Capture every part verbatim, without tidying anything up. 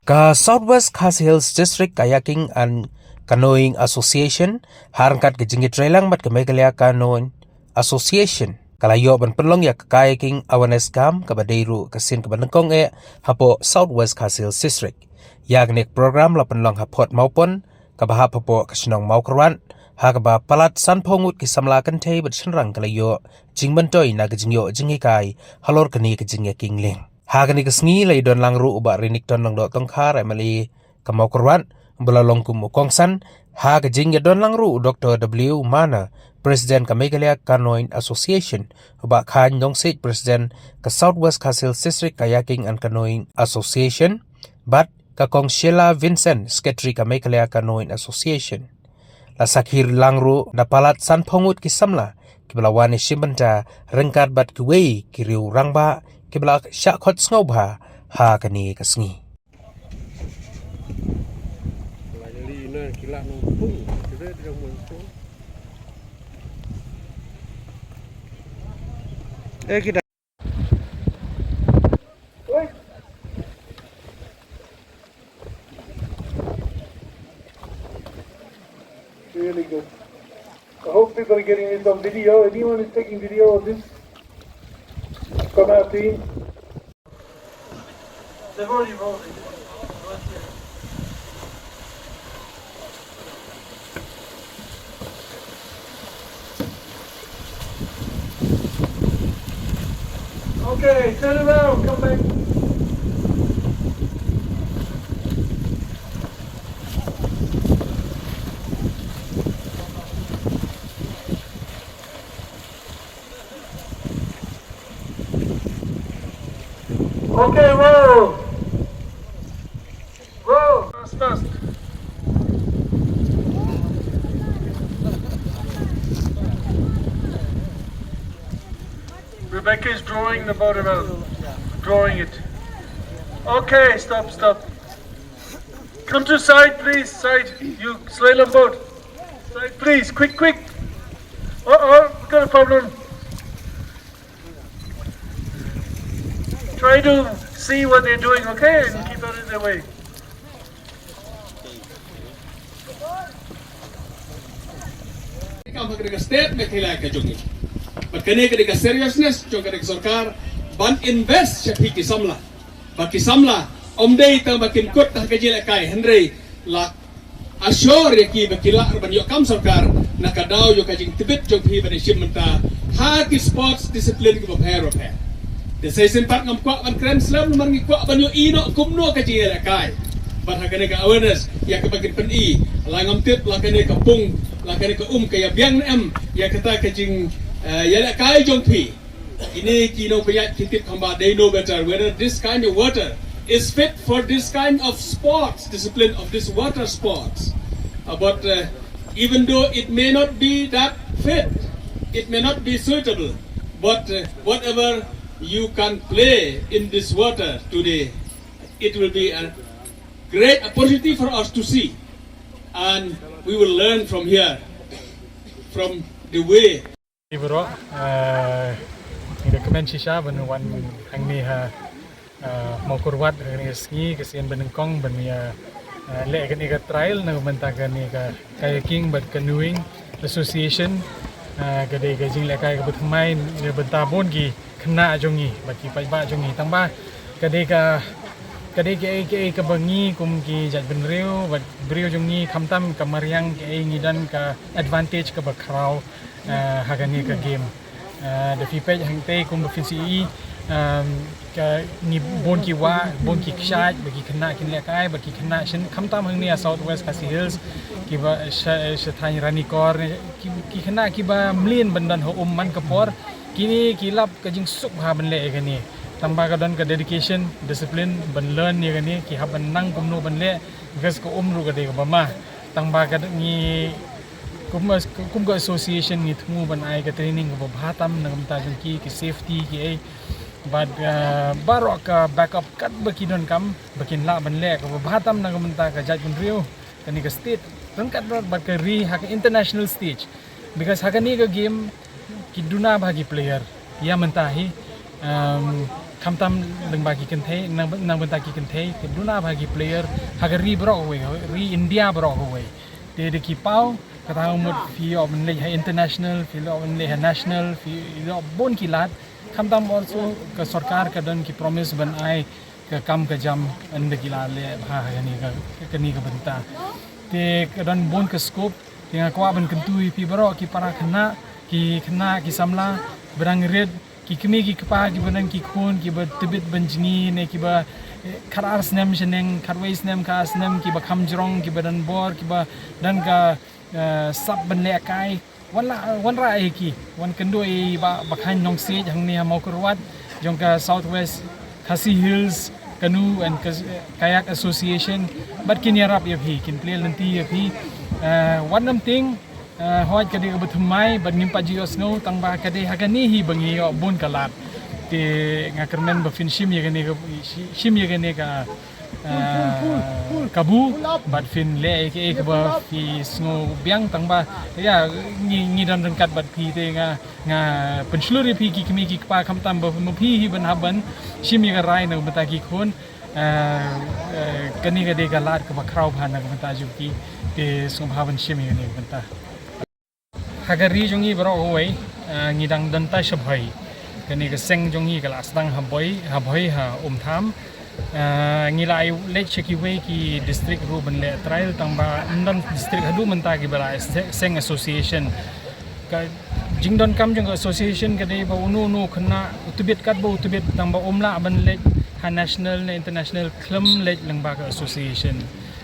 Ka South West Khasi Hills District Kayaking and Canoeing Association, ha ryngkat ka jingïatreilang bad ka Meghalaya Canoeing Association, ka la ïoh ban pynlong ïa ka Kayaking Awareness Camp kaba dei ruh ka sien kaba nyngkong eh hapoh South West Khasi Hills District. Ïa kane ka program la pynlong ha Port Mawpon, kaba hap hapoh ka shnong Mawkyrwat, ha kaba palat sanphew ngut ki samla kynthei bad shynrang ki la ïoh jingmyntoi na ka jingïoh jinghikai halor kane ka jingïaking lieng. Ha kane ka sngi la ïadon lang ruh u Bah Renikton Lyngdoh Tongkhar, M L A ka Mawkyrwat, ba la long kum u kongsan. Ha ka jingïadon lang ruh u Doktor W Mana, President ka Meghalaya Canoeing Association, u Bah Khan Nongsiej, President ka South West Khasi Hills District Kayaking and Canoeing Association, bad ka Kong Sheila Vincent, Secretary ka Meghalaya Canoeing Association. La sakhi lang ruh da palat sanphew ngut ki samla kiba la wan ïashim bynta ryngkat bad kiwei ki riew rangbah kiba la shah khot sngewbha ha kane ka sngi. Really good. I hope people are getting this on video. Anyone is taking video of this? Come out, team. They've already rolled it. Okay, turn around, come back. Okay, roll. Roll. Fast, fast. Rebecca is drawing the boat around. Drawing it. Okay, stop, stop. Come to side, please. Side. You slalom boat. Side, please. Quick, quick. Uh-oh, we got a problem. Try to see what they're doing, okay? And keep out of their way. Kam ha ka dei ka state Meghalaya ka jong ngi. Bad kane ka dei ka seriousness jong ka dei ka sorkar ban invest sha phi ki samla. Ba ki samla ym dei tang ba kin kut ha ka jingïalehkai, hynrei la assure ïa ki ba ki lah ban ïoh kam sorkar na ka daw ïoh ka jingtbit jong phi ban ïashim bynta ha ki sports discipline kiba pher ba pher. Te sa shisien pat ngam kwah ban kren slem namar ngi kwah ban ïohi noh kumno ka jingïalehkai. Bad ha kane ka awareness ïa kaba kin pyni, la ngam tip la kane ka pung, la kane ka um ka ïa biang ne em ïa kata ka jing, eh, ïalehkai jong phi. Kine ki nongpynïaid ki tip kham bha, they know better whether this kind of water is fit for this kind of sports, discipline of this water sports. Uh, but, uh, even though it may not be that fit, it may not be suitable, but, uh, whatever you can play in this water today, it will be a great opportunity for us to see, and we will learn from here, from the way. Baroh, eh, ngi da kmen shisha ban wan hangne ha, eh, Mawkyrwat ha kane ka sngi, ka sien ba nyngkong ban ïa, eh, leh kane ka trial na ka bynta kane ka kayaking bad canoeing association. Eh, ka dei ka jinglehkai kaba thymmai na ka bynta bun ki khynnah jong ngi bad ki paidbah jong ngi, tang ba ka dei ka, ka dei kaei kaei kaba ngi kum ki jaitbynriew bad briew jong ngi khamtam ka mariang kaei ngi don ka advantage kaba khraw, eh, ha kane ka game. Eh, da phi peit hangtei kumba phi sa ïohi, ehm, ka ngi bun ki wah, bun ki kshaid ba ki khynnah kin lehkai, ba ki khynnah shen khamtam hangne ha South West Khasi Hills, kiba sha, sha thaiñ Ranikor, ki, ki khynnah kiba mlien ban don ha um man ka por. Kine ki lap ka jingsuk bha ban leh ïa kane. Tang ba ka don ka dedication, discipline ban learn ïa kane, ki hap ban nang kumno ban leh, because ka um ruh ka dei kaba ma. Tang ba ka ngi kum, kum ka association ngi thmu ban ai ka training kaba bha tam na ka bynta jong ki, ki safety ki ei. Bad, ah, baroh ka backup katba ki donkam ba kin lah ban leh kaba bha tam na ka bynta ka jaitbynriew, kane ka state ryngkat bad ka ri ha ka international stage. Because ha kane ka game ki duna bha ki player. Ïa mynta hi, um, Khamtam lyngba ki kynthei, nang, nang bynta ki kynthei, ki duna bha ki player, ha ka ri baroh kawei, ri India baroh kawei. Te da ki paw, kata ka mut phi ïoh ban leit ha international, phi ïoh ban leit ha national, phi ïoh bun ki lad. Khamtam also ka sorkar ka don ki promise ban ai ka kam ka jam ynda ki la leh bha ha kane ka, kane ka bynta. Te ka don bun ka scope, te nga kwah ban kyntu ïa phi baroh ki para khynnah, ki khynnah, ki samla, ba dang rit, ki kmie ki kpa, ki ba dang ki khun, ki ba tbit ban jngi ne ki ba, eh, khat ar snem shaneng, khat wei snem, khat ar snem, ki ba kham jrong, ki ba don bor, ki ba don ka, eh, sap ban lehkai. Wan la, wan rah ïa ki, wan kynduh ïa i Bah, Bah Khain Nongsiej hangne ha Mawkyrwat, jong ka South West Khasi Hills Canoe and Kas-, Kayak Association, bad kin ïarap ïa phi, kin plie lynti ïa phi. Eh, wat nym tieng, eh, hooid ka dei kaba thymmai, bad ngim pat ju ïohsngew, tang ba ka dei ha kane hi ba ngi ïoh bun ka lad. Te nga kyrmen ba phin shim ïa kane ka, shim ïa kane ka, eh, kabu, bad phin leh ïa kaei kaba phi sngew biang, tang ba, ïa, ngi, ngi don ryngkat bad phi te nga, nga pynshlur ïa phi ki kmie ki kpa khamtam ba ma phi hi ban hap ban shim ïa ka rai na ka bynta ki khun. Eh, eh, kane ka dei ka lad kaba khraw bha na ka bynta jong ki. Te sngewbha ban shim ïa kane ka bynta. Ha ka ri jong ngi baroh kawei, eh, ngi dang don tai sha Bhoi. Kane ka seng jong ngi ka la sdang ha Bhoi, ha Bhoi ha Umtham. Eh, ngi la ai leit sha kiwei ki district ruh ban leh trial, tang ba ym don district haduh mynta kiba la se-, seng association. Ka jingdonkam jong ka association ka dei ba uno uno u khynnah u tbit katba u tbit, tang ba um lah ban leit ha national ne international khlem leit lyngba ka association.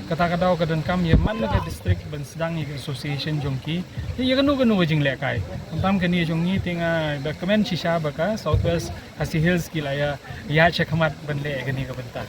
Kata ka daw ka donkam ïa man la ka district ban sdang ïa ka association jong ki. Te ïa kano kano ka jinglehkai. Khamtam kane jong ngi te nga da kmen shisha ba ka South West Khasi Hills ki la ïa, ïa shakhmat ban leh ïa kane ka bynta.